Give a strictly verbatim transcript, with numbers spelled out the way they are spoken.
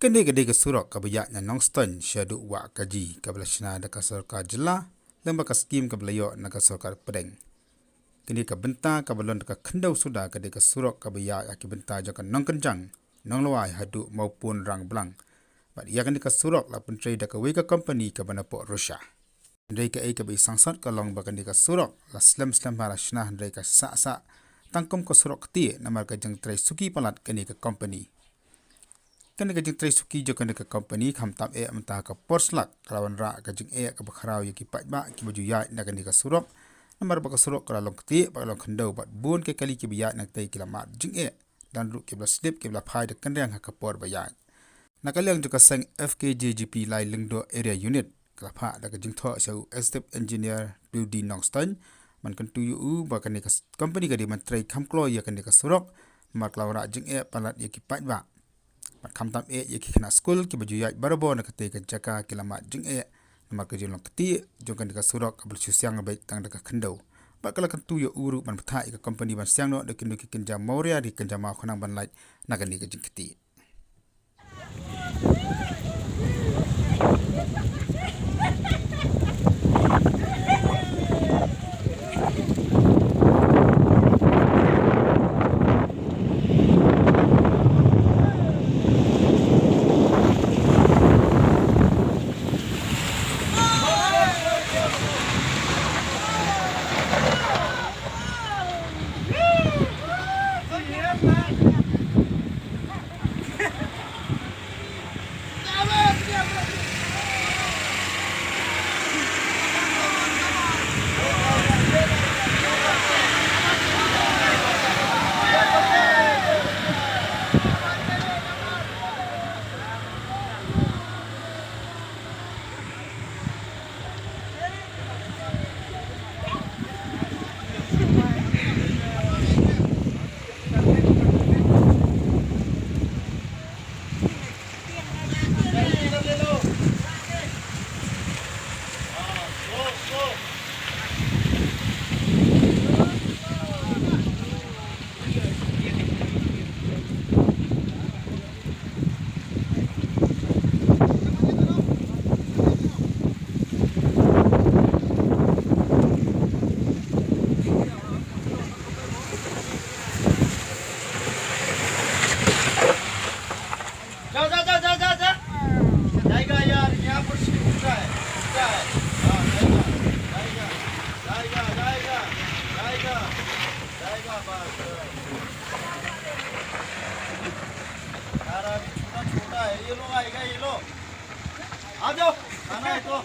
Kane ka dei ka surok kaba ïaid na Nongstoiñ shaduh Wah Kaji, kaba la shna da ka sorkar jylla lyngba ka skim kaba la ïoh na ka sorkar pdeng. Kane ka bynta kaba long da ka khyndew suda ka dei ka surok kaba ïaid ha ki bynta jong ka Nongkynjang, Nonglawai haduh Mawpun Rangblang. Bad ïa kane ka surok la pyntrei da kawei ka kompani kaba napoh Russia. Hynrei kaei kaba i sangsot ka long ba kane ka surok la slem slem ha la shna hynrei ka sah sah tang kum ka surok ktieh namar ka jingtrei suki palat kane ka kompani. Kane ka jingtrei suki jong kane ka kompani khamtam eh mynta ha ka por slak ka la wanrah ka jingeh kaba khraw ïa ki paidbah kiba ju ïaid na kane ka surok. Namar ba ka surok ka la long ktieh bad ka long khyndew bad bun ki kali kiba ïaid na kata ki la mad jingeh. Don ruh kiba la slip kiba la phai da kynriang ha ka por ba ïaid. Na ka liang jong ka seng F K J G P Lai Lyngdoh Area Unit ka la phah da ka jingthoh sha u Executive Engineer P W D Nongstoiñ ban kyntu ïa u ba kane ka s-, kompani ka dei ban trei kham kloi ïa kane ka surok namar ka la wanrah jingeh palat ïa ki paidbah. Bad khamtam eh ïa ki khynnah skul kiba ju ïaid barabor na katei ka jaka ki la mad jingeh namar ka jinglong ktieh jong kane ka surok kaba la shu siang beit tang da ka khyndew. Bad ka la kyntu ïa u ruh ban bthah ïa ka kompani ban siang noh da kino ki kynja mawria da ki kynja mawkhynang ban lait na kane ka jingktieh. जा, जा, जा, जा, जा, जा। जाएगा यार, यहाँ पर से उल्टा है, उल्टा है। हाँ, जाएगा, जाएगा, जाएगा, जाएगा, जाएगा, जाएगा, बस, बस। यार, अभी छोटा, छोटा है, ये लो, आएगा, ये लो। आ जाओ, खाना है तो।